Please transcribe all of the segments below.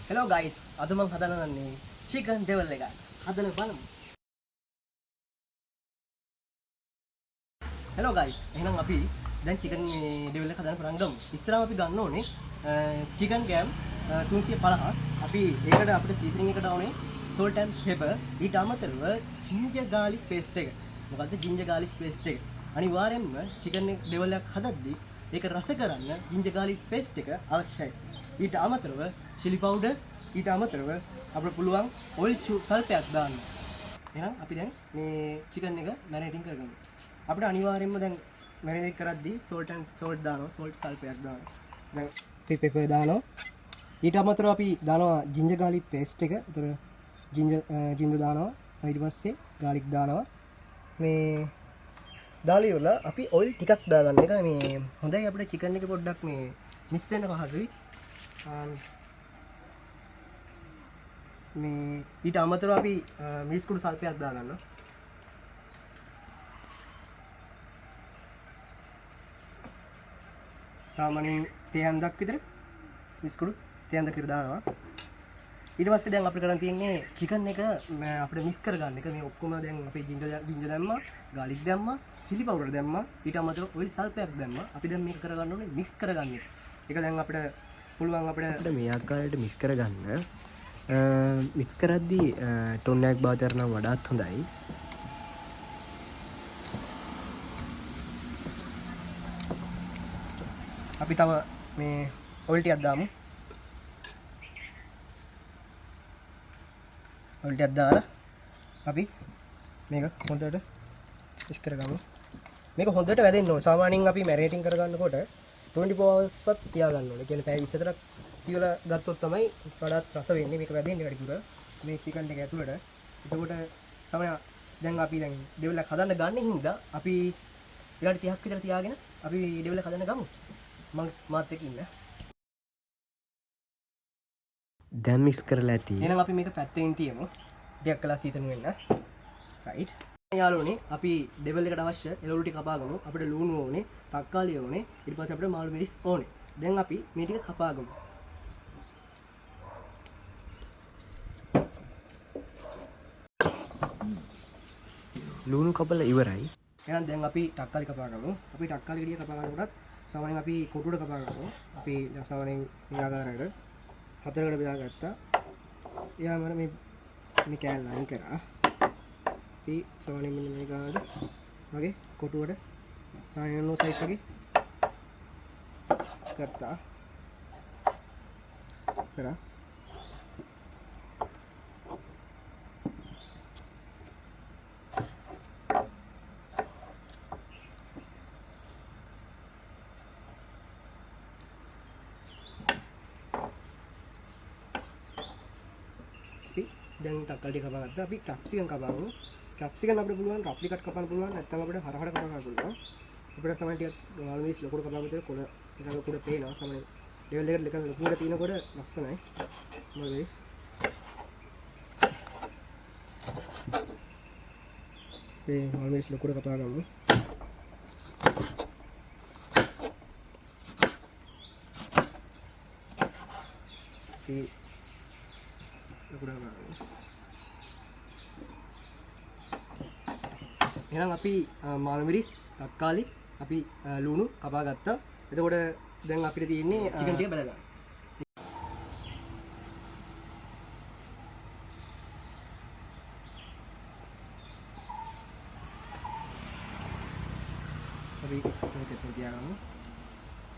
Hello guys, අද මං හදන්න යන්නේ චිකන් ඩෙවල් එකක්. හදලා බලමු. හෙලෝ ගයිස්, එහෙනම් අපි දැන් චිකන් මේ ඩෙවල් එක හදන්න පටන් ගමු. ඉස්සරහම අපි ගන්න ඕනේ චිකන් ග්‍රෑම් 350ක්. අපි ඒකට අපිට සීසනින් එකට ඕනේ සෝල්ට් ඇන්ඩ් පෙපර්. ඊට අමතරව ජින්ජර් ගාලික් පේස්ට් එක. මොකද්ද ජින්ජර් ගාලික් පේස්ට් එක? අනිවාර්යෙන්ම චිකන් ඩෙවල් එකක් හදද්දී ඒක රස කරන්න ජින්ජර් ගාලික් පේස්ට් එක අවශ්‍යයි. ඊට අමතරව චිලි පවුඩර්, ඊට අමතරව අපිට පුළුවන් ඔයිල් සල්පයක් දාන්න. එහෙනම් අපි දැන් මේ චිකන් එක මැරිනේටිං කරගමු. අපිට අනිවාර්යෙන්ම දැන් මැරිනේට් කරද්දී සෝල්ට් ඇන්ඩ් සෝල්ට් දානවා, සෝල්ට් සල්පයක් දානවා. දැන් අපි පෙපර් දානවා. ඊට අමතරව අපි දානවා ජින්ජර් ගාලික් පේස්ට් එක. ඒතර ජින්ජර් ජින්ජර් දානවා. ඊට පස්සේ ගාලික් දානවා. මේ දාලා ඉවරලා අපි ඔයිල් ටිකක් දාගන්න එක මේ හොඳයි. අපිට චිකන් එක පොඩ්ඩක් මේ මිස් වෙන්න පහසුයි. මේ ඊට අමතරව අපි මිරිස් කුඩු සල්පයක් දාගන්නවා. සාමාන්‍යයෙන් තේ හැන්දක් විතර මිරිස් කුඩු තේ හැන්දක් විතර දානවා. ඊට පස්සේ දැන් අපිට කරන්න තියෙන්නේ චිකන් එක අපිට මික්ස් කරගන්න එක. මේ ඔක්කොම දැන් අපේ ජින්ජර් ජින්ජර් දැම්මා, ගාලික් දැම්මා, චිලි පවුඩර් දැම්මා, ඊට අමතරව ඔයිල් සල්පයක් දැම්මා. අපි දැන් මේක කරගන්න ඕනේ මික්ස් කරගන්න එක. ඒක දැන් අපිට පුළුවන් අපිට මේ ආකාරයට මික්ස් කරගන්න. මික්ස් කරද්දී ටොන්නයක් භාවිත කරනවා නම් වඩාත් හොඳයි. අපි තව මේ ඔයිල් ටිකක් දාමු. ඔයිල් ටිකක් දාලා අපි මේක හොඳට මික්ස් කරගමු. මේක හොඳට වැදෙන්න ඕනේ. සාමාන්‍යයෙන් අපි මැරිනේටිං කරගන්නකොට 24 hours වත් තියාගන්න ඕනේ. ඒ කියන්නේ පැය 24ක් තියලා ගත්තොත් තමයි වඩාත් රස වෙන්නේ. මේක වැදෙන්නේ වැඩිපුර මේ චිකන් එක ඇතුළට. එතකොට සමහර දැන් අපි දැන් ඩෙවල් එකක් හදන්න ගන්න හින්දා අපි විනාඩි 30ක් විතර තියාගෙන අපි ඩෙවල් එක හදන්න ගමු. මං මාත් එක්ක ඉන්න. දැන් මික්ස් කරලා ඇති. එහෙනම් අපි මේක පැත්තෙන් තියමු. ටිකක් වෙලා සීසන් වෙන්න. රයිට්. යාළුවනේ, අපි ඩෙවල් එකට අවශ්‍ය එළවලු ටික කපාගමු. අපිට ලුණු ඕනේ, තක්කාලි ඕනේ, ඊට පස්සේ අපිට මාළු මිරිස් ඕනේ. දැන් අපි මේ ටික කපාගමු. ලුණු කපලා ඉවරයි. එහෙනම් දැන් අපි තක්කාලි කපාගමු. අපි තක්කාලි ගෙඩිය කපා ගන්නකොටත් සාමාන්‍යයෙන් අපි කොටුවට කපා ගන්නවා. අපි සාමාන්‍යයෙන් මේ ආකාරයට හතරකට බෙදාගත්තා. එයා මම මේ මේ කෑල්ල අයින් කරා. අපි සාමාන්‍යයෙන් මෙන්න මේ ගානට වගේ කොටුවට සාමාන්‍යයෙන් නෝ සයිස් වගේ ගත්තා. කරා. අපි දැන් තක්කාලි ටික කපා ගත්තා. අපි කැප්සිකම් කපාමු. කැප්සිකම් අපිට පුළුවන් රෆ්ලි කට් කපන්න පුළුවන්, නැත්නම් අපිට හරහට කපා ගන්න පුළුවන්. අපිට සමහර ටිකක් මාළු මිරිස් ලොකුට කපාගත්තොත් කොළ ටිකක් ලොකුට පේනවා. සමහර ලෙවල් එකට ටිකක් ලොකුට තියෙනකොට ලස්සනයි. මාළු මිරිස් මේ මාළු මිරිස් ලොකුට කපා ගමු. අපි ලොකුට කපා ගමු. එහෙනම් අපි මාළු මිරිස්, තක්කාලි, අපි ලුණු කපා ගත්තා. එතකොට දැන් අපිට තියෙන්නේ චිකන් ටික බෙදා ගන්න. අපි මේක එතන තියාගමු.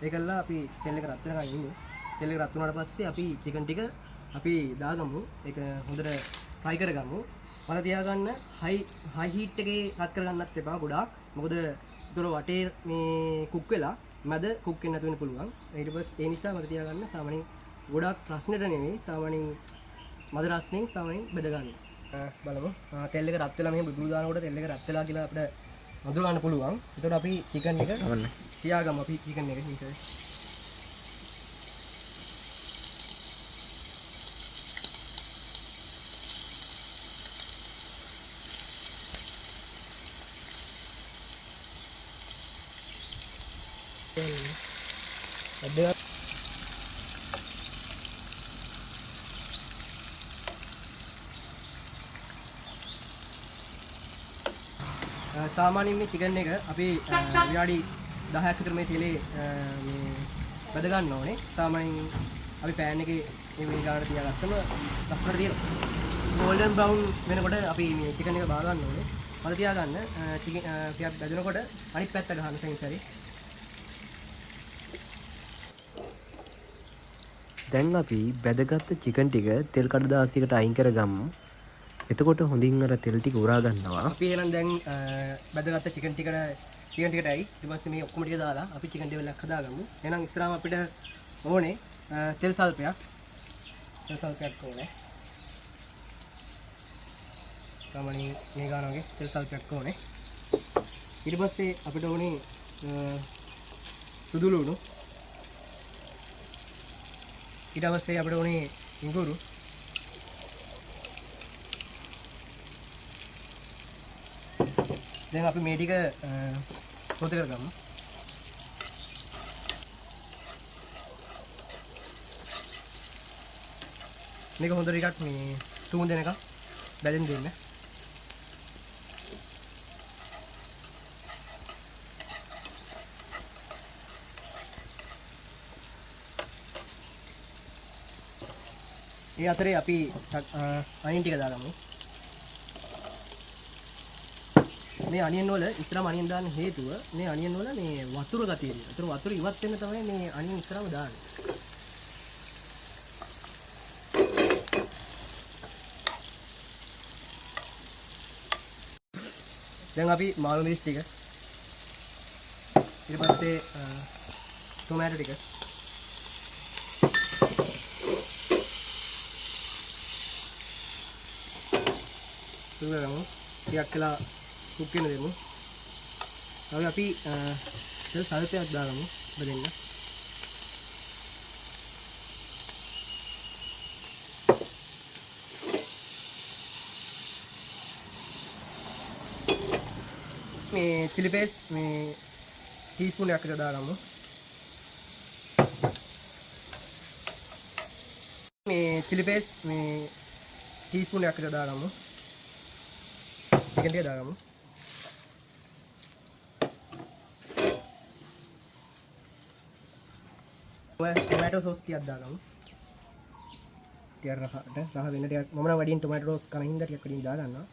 ඒකල්ලා අපි තෙල් එක රත් වෙනකන් ඉමු. තෙල් එක රත් වුණාට පස්සේ අපි චිකන් ටික අපි දාගමු. ඒක හොඳට ෆ්‍රයි කරගමු. මත තියාගන්න හයි හයි හීට් එකේ රත් කරගන්නත් එපා ගොඩාක්. මොකද ඒතර වටේ මේ කුක් වෙලා මැද කුක් වෙන්නේ නැතු වෙන්න පුළුවන්. ඊට පස්සේ ඒ නිසා මත තියාගන්න සාමාන්‍යයෙන් ගොඩාක් රස්නෙට නෙමෙයි, සාමාන්‍යයෙන් මද රස්නෙන් සාමාන්‍යයෙන් බෙද ගන්න. බලමු. තෙල් එක රත් වෙලා මෙහෙම බුබුලු දානකොට තෙල් එක රත් වෙලා කියලා අපිට අඳුර ගන්න පුළුවන්. එතකොට අපි චිකන් එක තියාගමු. අපි චිකන් එක ඉතින් අද සාමාන්‍යයෙන් මේ චිකන් එක අපි විනාඩි 10ක් විතර මේ තෙලේ මේ බැද ගන්න ඕනේ. සාමාන්‍යයෙන් අපි පෑන් එකේ මේ ගානට තියාගත්තම ලස්සනට තියෙනවා. ගෝල්ඩන් බ්‍රවුන් වෙනකොට අපි මේ චිකන් එක බා ගන්න ඕනේ. මත තියාගන්න චිකන් ටිකක් බැදෙනකොට අනිත් පැත්ත ගහන්න සැරින් සැරේ. දැන් අපි බැදගත්ත චිකන් ටික තෙල් කඩදාසියකට අයින් කරගමු. එතකොට හොඳින් අර තෙල් ටික උරා ගන්නවා. අපි එහෙනම් දැන් බැදගත්ත චිකන් ටිකට ඇයි ඊට පස්සේ මේ ඔක්කොම ටික දාලා අපි චිකන් ඩෙවල් එකක් හදාගමු. එහෙනම් ඉස්සරහම අපිට ඕනේ තෙල් සල්පයක්. තෙල් සල්පයක් ඕනේ. සාමාන්‍යයෙන් මේ ගාන වගේ තෙල් සල්පයක් ඕනේ. ඊට පස්සේ අපිට ඕනේ සුදු ලුණු. ඊට පස්සේ අපිට ඕනේ ඉඟුරු. දැන් අපි මේ ටික සෝතේ කරගමු. මේක හොඳට ටිකක් මේ සුවඳ එනකම් බැදෙන්න දෙන්න. ඒ අතරේ අපි අනියන් ටික දාගමු. මේ අනියන් වල ඉස්සරහම අනියන් දාන්න හේතුව මේ අනියන් වල මේ වතුර ගතිය තියෙනවා. ඒතර වතුර ඉවත් වෙන්න තමයි මේ අනියන් ඉස්සරහම දාන්නේ. දැන් අපි මාළු මිරිස් ටික ඊට පස්සේ ටොමැටෝ ටික තුනගමු. ටිකක් වෙලා කුක් වෙන දෙමු. තව අපි තෙල් සල්පයක් දාගමු බෙදෙන්න. මේ චිලි පේස්ට් මේ ටීස්පූන් එකක් විතර දාගමු. මේ චිලි පේස්ට් මේ ටීස්පූන් එකක් විතර දාගමු. චිකන් ටික දාගමු. ටොමැටෝ සෝස් ටිකක් දාගමු. ටිකක් රහට රහ වෙන්න ටිකක් මම නම් වැඩියෙන් ටොමැටෝ සෝස් කන හින්දා ටිකක් වැඩියෙන් දා ගන්නවා.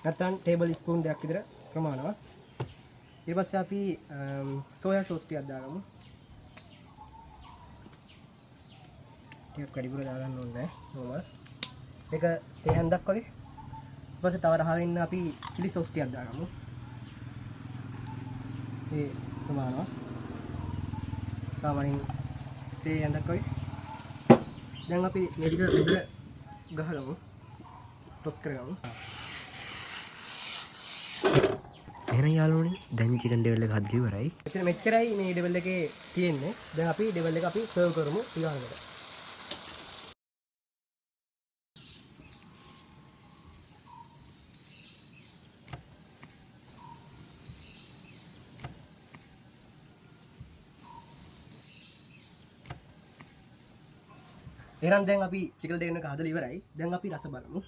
නැත්තම් ටේබල් ස්පූන් දෙකක් විතර ප්‍රමාණවත්. ඊට පස්සේ අපි සෝයා සෝස් ටිකක් දාගමු. ටිකක් වැඩිපුර දාගන්න ඕනේ නෑ නෝමල්. මේක තේ හැන්දක් වගේ. ඊට පස්සේ තව රහ වෙන්න අපි චිලි සෝස් ටිකක් දාගමු. ඒ ප්‍රමාණවත්. සාමාන්‍යයෙන් තේ හැන්දක් වගේ. දැන් අපි මේ ටික උඩ ගහගමු. ටොස් කරගමු. එහෙනම් යාළුවනේ දැන් චිකන් ඩෙවල් එක හදලා ඉවරයි. එතන මෙච්චරයි මේ ඩෙවල් එකේ තියෙන්නේ. දැන් අපි ඩෙවල් එක අපි සර්ව් කරමු ඊළඟට. එහෙනම් දැන් අපි චිකන් ඩෙවල් එක හදලා ඉවරයි. දැන් අපි රස බලමු.